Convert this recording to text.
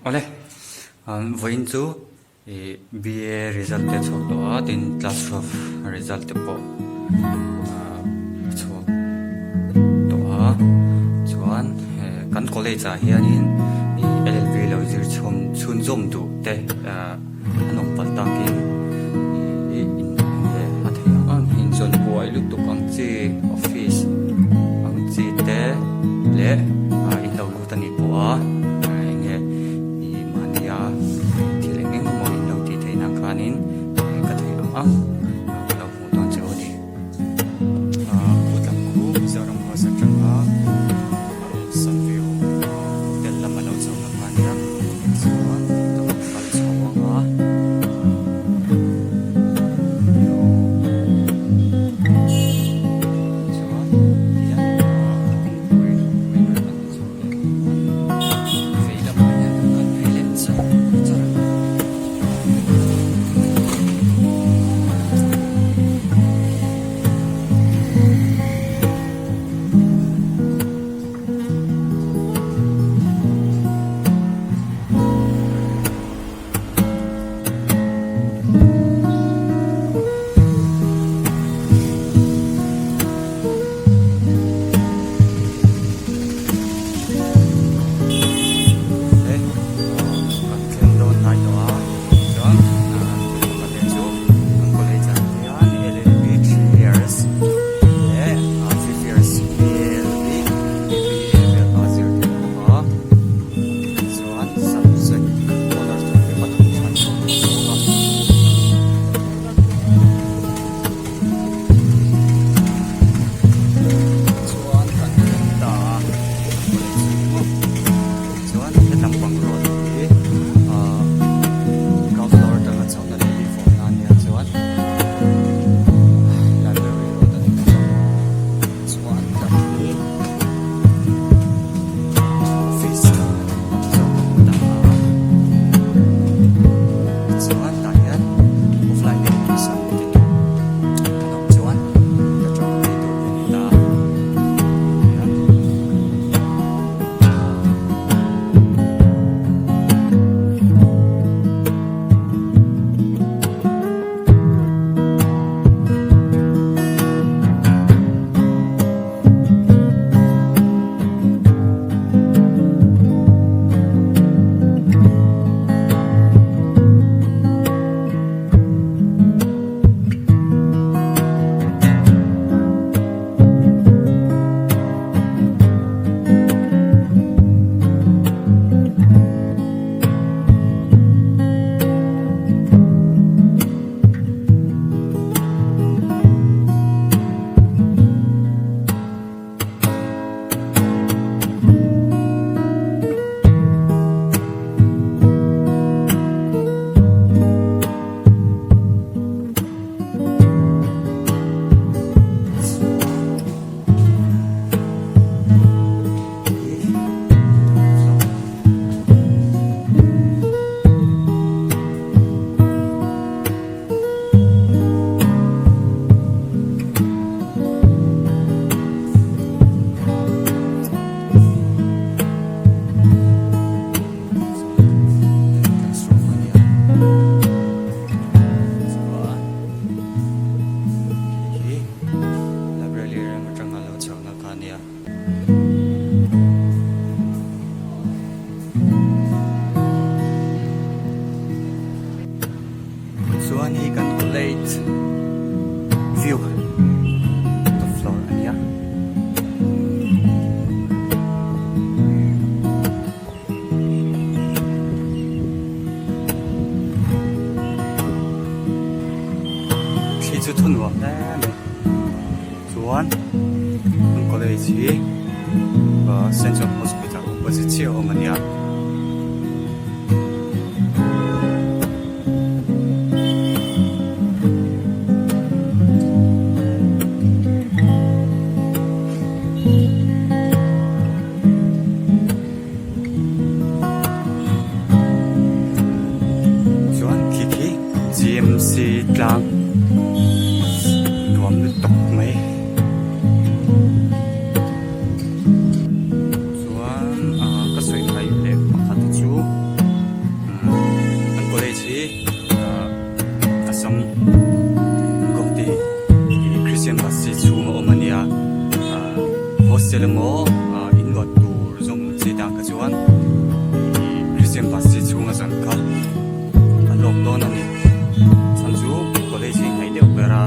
Awle, vawiin chu ih BA result te a chhuak tawh a, tin class 12 result te pawh a chhuak tawh a, chuan kan college ah hianin ih LLB lo zir chhawm chhunzawm duh te ah. An awm palh takin ih enge a theih ang ang inzawn buai lutuk ang chi office ang chi te leh ah in lo lut a nih pawh a enge ih mahnia thil eng eng emaw in lo tih theih nan khanin ka theih ang ang ka lo hmuh dawn che u a ni. Ah khutlam khu Mizoram House atanga Sunview hotel lama lo chho na kha ania chuan ka rawn kal chho ang a chuan tihian kawngpui main road kan chho leh vei lamah hian kan kal phei leh char char a. Kan thleng dawn hnai tawh a chuan pakhat leh chu kan college ah hian LLB 3 years leh 5 years BLB BBA vel kha a zir theih bawk a chuan subject honours tur hi pathum chhan tur a awm bawk a. Chuan kan thleng ta a college chu chuan hetlam pang road hi ahh ground floor atanga chhohna leh lift awmna ania chuan library road a ni bawk a chuan tah hi office awm zawk a hmu ta a tichuan tah hian offline leh exam ti tur kan awm chuan ka tawng phei tur hi a ni ta a. Chuan hei hi library reng atanga lo chhohna kha a nia. Chuan hei kan college view top floor a nia. Thli chu thu nuam hle mai chuan kan college hi ahh Saint John Hospital opposite chiah a awm a nia. Chuan khi khi GMC tlang nuam lutuk mai chuan ah ka sawi hmaih leh pakhat chu. chuan ih Christian Basti chhunga zan kha a hlawk dawn a ni. Chhan chu college hi hnaih deuh ber a.